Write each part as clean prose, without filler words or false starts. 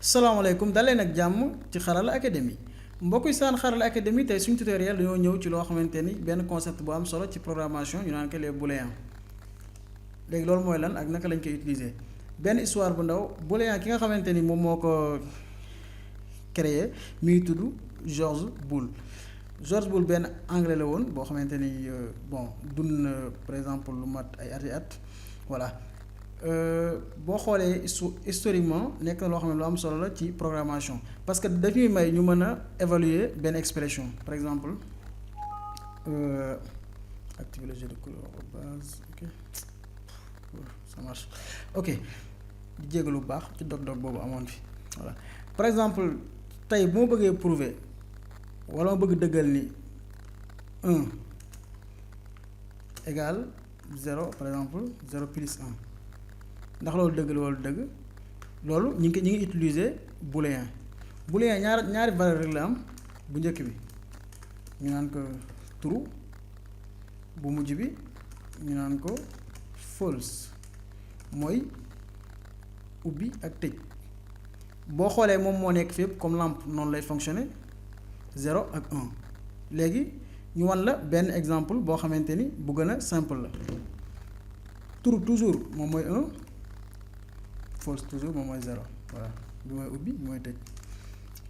salaamaaleykum daleen ak jàmm ci Xarala Academy mbokk yi saan Xarala Academy tey suñu tutoriel dañoo ñëw ci loo xamante ni benn concept bu am solo ci programmation ñu naan ko les booléens léegi loolu mooy lan ak naka lañ koy utiliser benn histoire bu ndaw booléen ki nga xamante ni moom moo ko créé mi ngi tudd George Boole. George Boole benn anglais la woon boo xamante ni bon dund na par exemple lu mat ay ati at voilà. boo xoolee historiquement nekk na loo xam ne lu am solo la ci programmation parce que dañuy may ñu mën a évaluer benn expression par exemple activer le jeu de couleur base ok ça marche ok di jégalu bu baax ci dog-dog boobu amoon fi voilà par exemple tey bu ma bëggee prouver wala ma bëgg dëggal ni 1 égale 0 par exemple 0 plus 1 ndax loolu dëgg la wala dëgg loolu ñu ngi utiliser booléen ñaari valeur rek la am bu njëkk bi ñu naan ko true bu mujj bi ñu naan ko false mooy ubbi ak tëj boo xoolee moom moo nekk fépp comme lampe noonu lay fonctionner 0 ak 1 léegi ñu wan la benn exemple boo xamante ni bu gën a simple la true toujours moom mooy 1 false toujours moom mooy 0 voilà bi mooy ubbi bi mooy tëj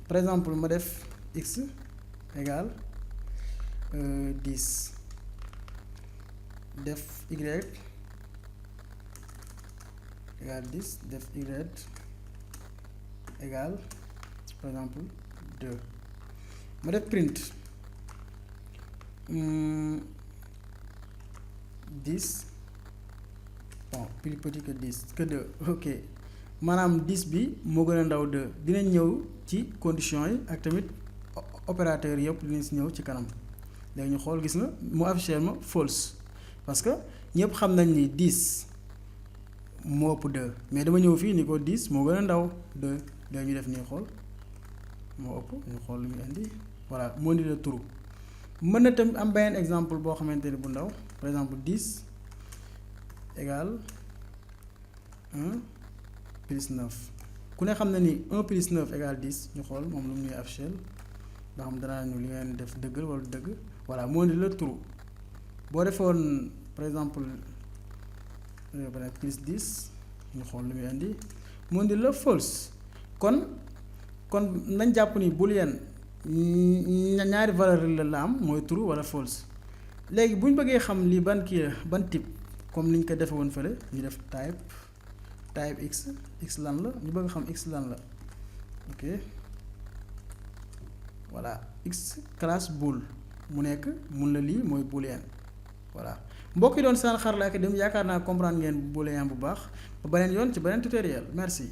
par exemple ma def x égale 10 def y égale 10 def y égale par exemple 2 ma def print 10 bon plus petit que 10 que 2 ok maanaam 10 bi moo gën a ndaw 2 dinañ ñëw ci conditions yi ak tamit opérateur yëpp dinañ si ñëw ci kanam léegi ñu xool gis nga mu affiché ma false parce que ñëpp xam nañ ni 10 moo ëpp 2 mais dama ñëw fii ni ko 10 moo gën a ndaw 2 léegi ñu def nii xool moo ëpp ñu xool lu muy indi voilà moo indi la true mën na tam am beneen exemple boo xamante ni bu ndaw par exemple 10 égale 1 plus 9 ku ne xam na ni 1 plus 9 égale 10 ñu xool moom lu mu ñuy affiché nga xam danaa ñu li ngeen def dëggal wala dëgg voilà moo di la true boo defoon par exemple plus 10 ñu xool lu muy indi moo di la false kon nañ jàpp ni booléen ñaari valeur la am mooy true wala false léegi bu ñu bëggee xam lii ban type comme niñ ko defee woon fële ñu def type x lan la ñu bëgg xam x lan la ok voilà x classe bool mu nekk mun la lii mooy booléen voilà mbokk yi doon seen Xarala Academy yaakaar naa comprendre ngeen booléen bu baax ba beneen yoon ci beneen tutoriel merci